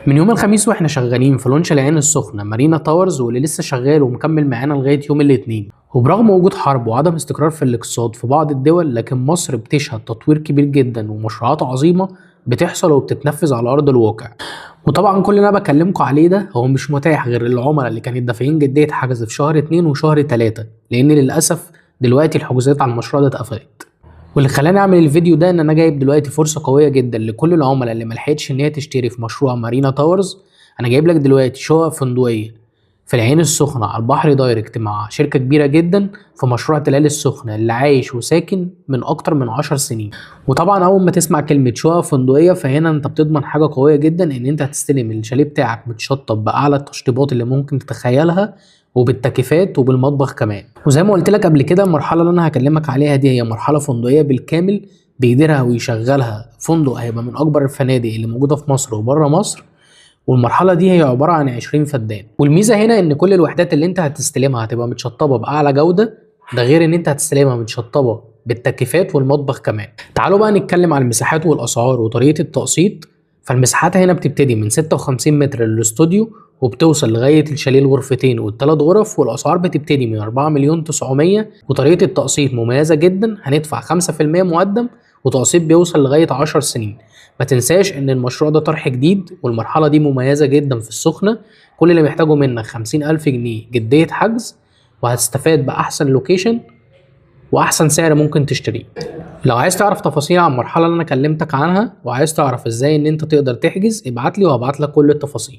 من يوم الخميس واحنا شغالين في launch العين السخنة مارينا تاورز، واللي لسه شغال ومكمل معانا لغاية يوم الاثنين. وبرغم وجود حرب وعدم استقرار في الاقتصاد في بعض الدول، لكن مصر بتشهد تطوير كبير جدا ومشروعات عظيمة بتحصل وبتتنفذ على أرض الواقع. وطبعا كل اللي انا بكلمكم عليه ده هو مش متاح غير للعملاء اللي كانت دافعين جدية حجز في شهر 2 وشهر 3، لان للأسف دلوقتي الحجوزات على المشروع ده اتقفلت. واللي خلاني اعمل الفيديو ده ان انا جايب دلوقتي فرصة قوية جدا لكل العملاء اللي ملحقتش ان هي تشتري في مشروع مارينا تاورز. انا جايب لك دلوقتي شقق فندقية في العين السخنة على البحر direct مع شركة كبيرة جدا في مشروع تلال السخنة اللي عايش وساكن من أكتر من 10 سنين. وطبعا أول ما تسمع كلمة شقق فندقية فهنا أنت بتضمن حاجة قوية جدا، إن أنت هتستلم الشاليه بتاعك متشطب بأعلى التشطيبات اللي ممكن تتخيلها، وبالتكييفات وبالمطبخ كمان. وزي ما قلت لك قبل كده، المرحلة اللي أنا هكلمك عليها دي هي مرحلة فندقية بالكامل بيديرها ويشغلها فندق هيبقى من أكبر الفنادق اللي موجودة في مصر وبره مصر. والمرحلة دي هي عبارة عن 20 فدان. والميزة هنا ان كل الوحدات اللي انت هتستلمها هتبقى متشطبة بأعلى جودة، ده غير ان انت هتستلمها متشطبة بالتكييفات والمطبخ كمان. تعالوا بقى نتكلم عن المساحات والأسعار وطريقة التقسيط. فالمساحات هنا بتبتدي من 56 متر للاستوديو وبتوصل لغاية الشاليه الغرفتين والثلاث غرف، والأسعار بتبتدي من 4,900,000. وطريقة التقسيط مميزة جدا، هندفع 5% مقدم وتقسيط بيوصل لغاية 10 سنين. ما تنساش ان المشروع ده طرح جديد والمرحلة دي مميزة جدا في السخنة. كل اللي محتاجه منك 50,000 جنيه جدية حجز، وهتستفاد بأحسن location وأحسن سعر ممكن تشتريه. لو عايز تعرف تفاصيل عن المرحلة اللي أنا كلمتك عنها وعايز تعرف ازاي ان انت تقدر تحجز، ابعتلي وهبعتلك كل التفاصيل.